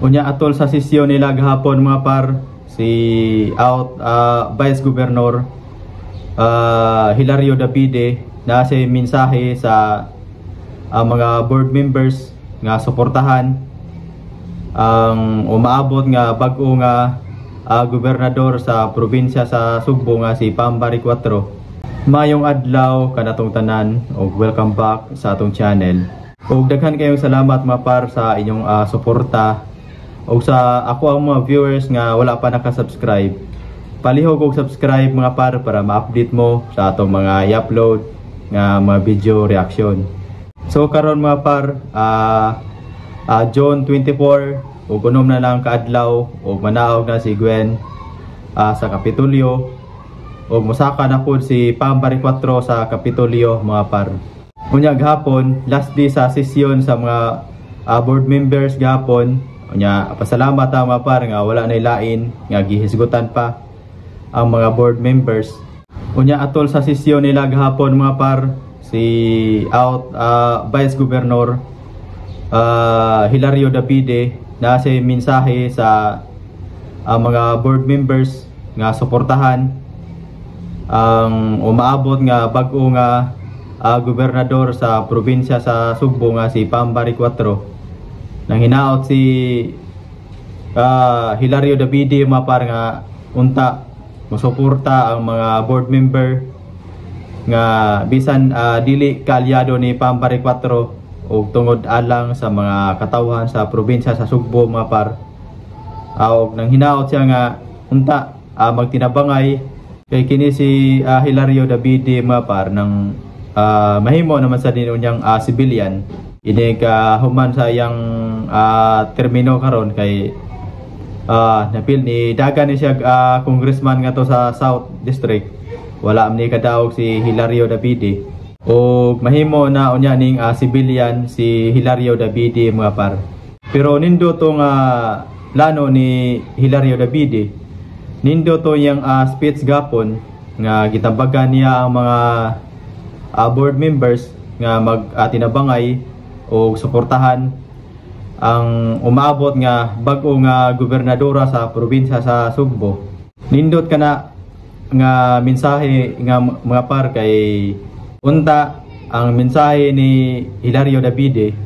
Unya atol sa sesyon nila gahapon, mga par, si out Vice Governor Hilario Davide na si mensahe sa mga board members nga suportahan ang umaabot nga bag-o nga gobernador sa probinsya sa Sugbo nga si Pam Baricuatro. Mayong adlaw kanatong tanan ug welcome back sa atong channel. Ug daghan kayong salamat, mga par, sa inyong suporta ug sa ako ang mga viewers nga wala pa naka-subscribe. Palihog og subscribe, mga par, para ma-update mo sa atong mga i-upload nga mga video reaction. So karon, mga par, June 24 ug unom na lang kaadlaw ug manaog na si Gwen sa Kapitolyo ug mosaka na pud si Pam Baricuatro sa Kapitolyo, mga par. Unya gahapon, last day sa sesyon sa mga board members gahapon. Unya pasalamat ta, mga par, nga wala na lain nga gihisgutan pa ang mga board members. Unya atol sa sesyon nila gahapon, mga par, si out Vice Governor Hilario Davide na si mensahe sa mga board members nga suportahan ang umaabot nga bag-o nga gobernador sa probinsya sa Sugbo nga si Pam Baricuatro. Nang hinaot si Hilario Davide, mga par, nga unta mosuporta ang mga board member nga bisan dili kaalyado ni Pam Baricuatro og tungod alang sa mga katawhan sa probinsya sa Sugbo, mga par. Og nang hinaot siya nga unta magtinabangay kay kini si Hilario Davide, mga par, nang mahimo naman sa din unyang civilian ini ka human sa iyang termino karon kay napil ni dagan ni siya congressman nga to sa South District. Wala man ni kadaog si Hilario Davide o mahimo na unya ning civilian si Hilario Davide, mga par. Pero nindo tong plano ni Hilario Davide, nindo to yang speech gapon nga gitambagan niya ang mga board members nga mag tinabangay o suportahan ang umaabot nga bag-o nga gobernadora sa probinsya sa Sugbo. Nindot kana nga mensahe nga, mga par, kay unta ang mensahe ni Hilario Davide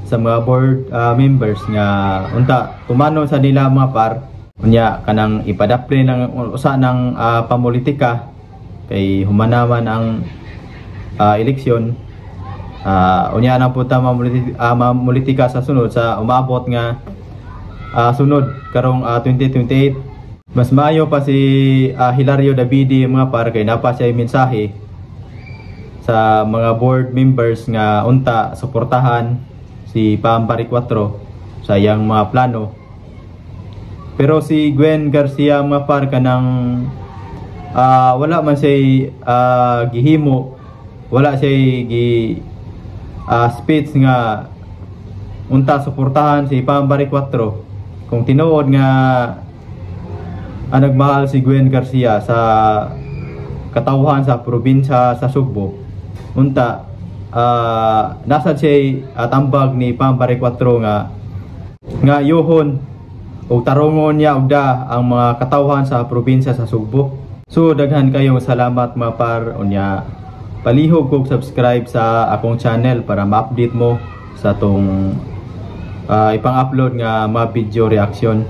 sa mga board members nga unta tumanon sa nila, mga par. Unya kanang ipadapli ng usa ng pamulitika kay humanaman ang eleksyon. Unya na po ta mamulitika sa sunod, sa umabot nga sunod karong 2028. Mas maayo pa si Hilario Davide, mga par, kay napa siya mensahe sa mga board members nga unta suportahan si Pam Baricuatro sa iyang mga plano. Pero si Gwen Garcia, mga par, kanang wala man siya gihimo, wala siya gi speech nga unta suportahan si Pam Baricuatro. Kung tinuod nga nagmahal si Gwen Garcia sa katawhan sa probinsya sa Sugbo, unta nasa siya tambag ni Pam Baricuatro nga nga yuhon o tarungon niya og da ang mga katawhan sa probinsya sa Sugbo. So daghan kayong salamat, mga par. Unya palihog kog subscribe sa akong channel para ma-update mo sa tong ipang-upload nga mga video reaction.